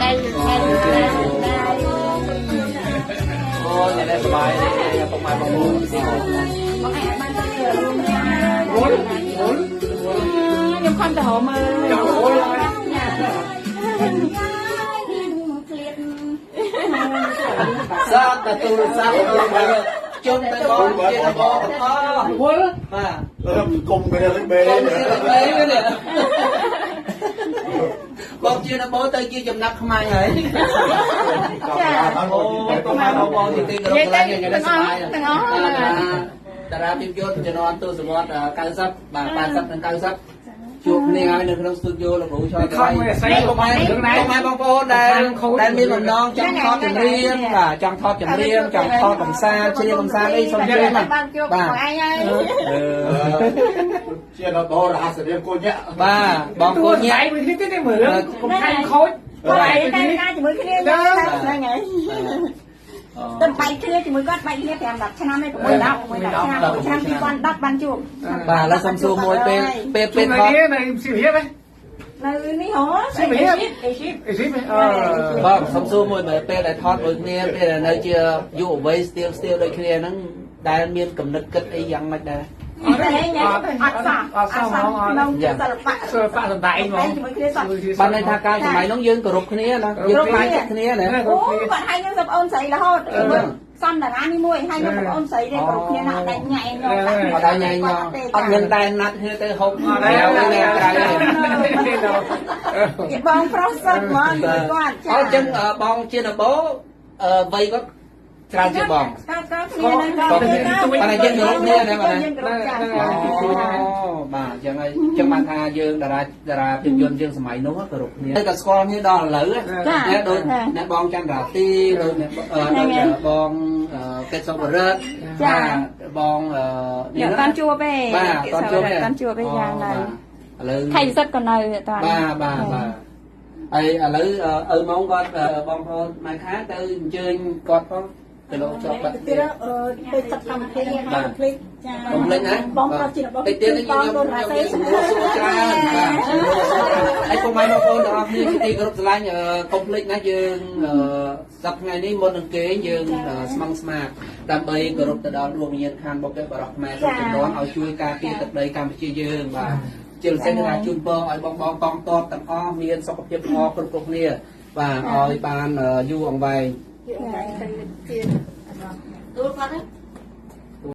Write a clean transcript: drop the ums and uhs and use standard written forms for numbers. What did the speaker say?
អូអ្នកនេះសប្បាយនេះពុកម៉ែបងប្អូនទីគោ បងឯងបានទៅរួមគ្នា វល់វល់ ខ្ញុំខំទៅរកមើល ចាំវល់ហើយ សាតទូរស័ព្ទទៅជុំទៅបងជាបងទាំងអស់ វល់ បាទ គុំគ្នាលេបេ កុំជាលេបេនេះបងជានបោទៅជាចំណាប់ខ្មាញ់ហើយ ចា អូពុកម៉ែបងប្អូនទីគោរពស្រឡាញ់យ៉ាងនេះសប្បាយ ទាំងអស់ តារាភាពយន្តជំនាន់ទសវត្ស90បាទ80និង90ជួបគ្នាហើយនៅក្នុងស្ទូឌីយោលោកគ្រូឆយ ខំមួយស្អី ពុកម៉ែពុកម៉ែបងប្អូនដែលមានបំណងចង់ថតចម្រៀងបាទចង់ថតចម្រៀងចង់ថតកំសាន្តច្រៀងកំសាន្តអីសូមជម្រាប បានជួបបងឯងហើយ ជាដល់បរហស្សរៀងគញ បាទបង ទួ គូញ៉ា ញ៉ៃមួយនេះទេមើលកុំខាញ់ខូច បងឯងតែការជាមួយគ្នាហ្នឹងហើយទៅបែកគ្នាជាមួយគាត់បែកគ្នា5 10ឆ្នាំឯង6 10 6 10ឆ្នាំឆ្នាំ2010បានជួប បាទឥឡូវសុំសួរមួយពេលពេល ពេល ពេលថត ថតនៅសៀមរាប នៅនេះហ៎អេស៊ីប អេស៊ីបអឺ បងសុំសួរមួយមើលពេលដែលថតមួយគ្នាពេលដែលនៅជាយុវវ័យស្ទៀវស្ទៀវដូចគ្នាហ្នឹងដែលមានកំណត់គិតអីយ៉ាងម៉េចដែរ អត់ អត់សោះ អត់សោះហ្មងអត់ ក្នុងសិល្បៈ សិល្បៈសំដែងហ្មង ជាមួយគ្នាសោះ បានន័យថាកាលសម័យនោះយើងគោរពគ្នាណាយើងខ្លាចចិត្តគ្នាណា អូគាត់ឲ្យខ្ញុំសុំអូនស្រីរហូតសំតារានេះមួយឲ្យខ្ញុំសុំអូនស្រីទេគ្រប់គ្នាណាអត់ដាច់ញ៉ែញ អត់ដល់ញ៉ៃញងអត់មានតែណាត់គ្នាទៅហូបក្រៅនេះក្រៅទេ បងប្រុសសុទ្ធហ្មងគាត់ អត់ចឹងបងជានបោវ័យគាត់ច្រើនជាងបង កាកាគ្នានឹង បាទយើងគោរពគ្នាណាបាទ យើងគោរពចា អូបាទចឹងហើយចឹងបានថាយើងតារាតារាភាពយន្តយើងសម័យនោះគោរពគ្នាតែស្គាល់គ្នាដល់ឥឡូវណាដូចអ្នកបងចន្ទរាទីដូចអ្នកដូចបងកេតសុបរិទ្ធបង នេះអត់តាន់ជួបទេ បាទអត់តាន់ជួបទេ តាន់ជួបទេយ៉ាងណា ឥឡូវ ថៃសិតក៏នៅអត់តាន់ បាទបាទបាទហើយឥឡូវឪម៉ងគាត់បងប្អូនម៉ែខាទៅអញ្ជើញគាត់ផងទៅលោកជាប់បាត់ ទៀតទៅចាត់កម្មវិធីហើយកុំភ្លេចចា កុំភ្លេចណា បងប្រុសជារបស់ តិចទៀតនេះខ្ញុំ បង ខ្ញុំ រ៉ាសេ មានសំណួរសួរច្រើនបាទសំណួរសួរច្រើនហើយពុកម៉ែបងប្អូនទាំងអស់គ្នាជាទីគោរពស្រឡាញ់កុំភ្លេចណាយើងសប្តាហ៍ថ្ងៃនេះមុននឹងគេងយើងស្មងស្មាតដើម្បីគោរពទៅដល់ដួងវិញ្ញាណខណ្ឌបុព្វបុរសខ្មែរគ្រប់ជំនាន់ឲ្យជួយការពារទឹកដីកម្ពុជាយើងបាទជាពិសេសគឺថាជូនពរឲ្យបងបងកងទ័ពទាំងអស់មានសុខភាពល្អគ្រប់គ្រប់គ្នាបាទឲ្យបានយូរអង្វែង ទូលគាត់